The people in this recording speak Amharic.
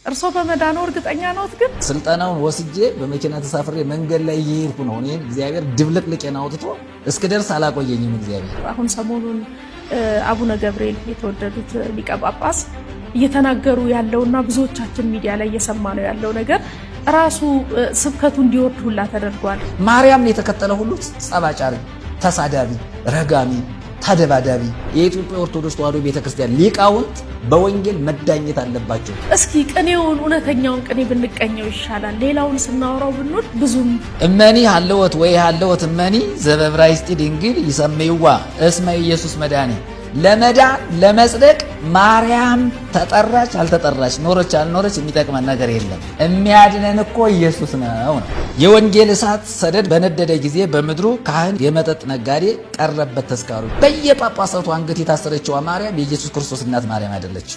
እርስዎ በመዳኑ እርግጠኛ ነዎት? ግን ስልጠናውን ወስጄ በመኪና ተሳፍሬ መንገድ ላይ እየሄድኩ ነው። እኔን እግዚአብሔር ድብልቅልቄን አውጥቶ እስክደርስ አላቆየኝም እግዚአብሔር። አሁን ሰሞኑን አቡነ ገብርኤል የተወደዱት ሊቀ ጳጳስ እየተናገሩ ያለውና ብዙዎቻችን ሚዲያ ላይ እየሰማ ነው ያለው ነገር ራሱ ስብከቱ እንዲወርድ ሁላ ተደርጓል። ማርያምን የተከተለ ሁሉ ጸባጫሪ፣ ተሳዳቢ፣ ረጋሚ፣ ተደባዳቢ። የኢትዮጵያ ኦርቶዶክስ ተዋሕዶ ቤተክርስቲያን ሊቃውንት በወንጌል መዳኘት አለባቸው። እስኪ ቅኔውን እውነተኛውን ቅኔ ብንቀኘው ይሻላል። ሌላውን ስናወራው ብንውል ብዙም እመኒ ሀለወት ወይ ሀለወት እመኒ ዘበዕብራይስጢ ድንግል ይሰምይዋ እስመ ኢየሱስ መድኃኒ። ለመዳን ለመጽደቅ ማርያም ተጠራች አልተጠራች፣ ኖረች አልኖረች የሚጠቅመን ነገር የለም። የሚያድነን እኮ ኢየሱስ ነው ነው። የወንጌል እሳት ሰደድ በነደደ ጊዜ በምድሩ ካህን የመጠጥ ነጋዴ ቀረበት ተስካሩ። በየጳጳሳቱ አንገት የታሰረችዋ ማርያም የኢየሱስ ክርስቶስ እናት ማርያም አይደለች።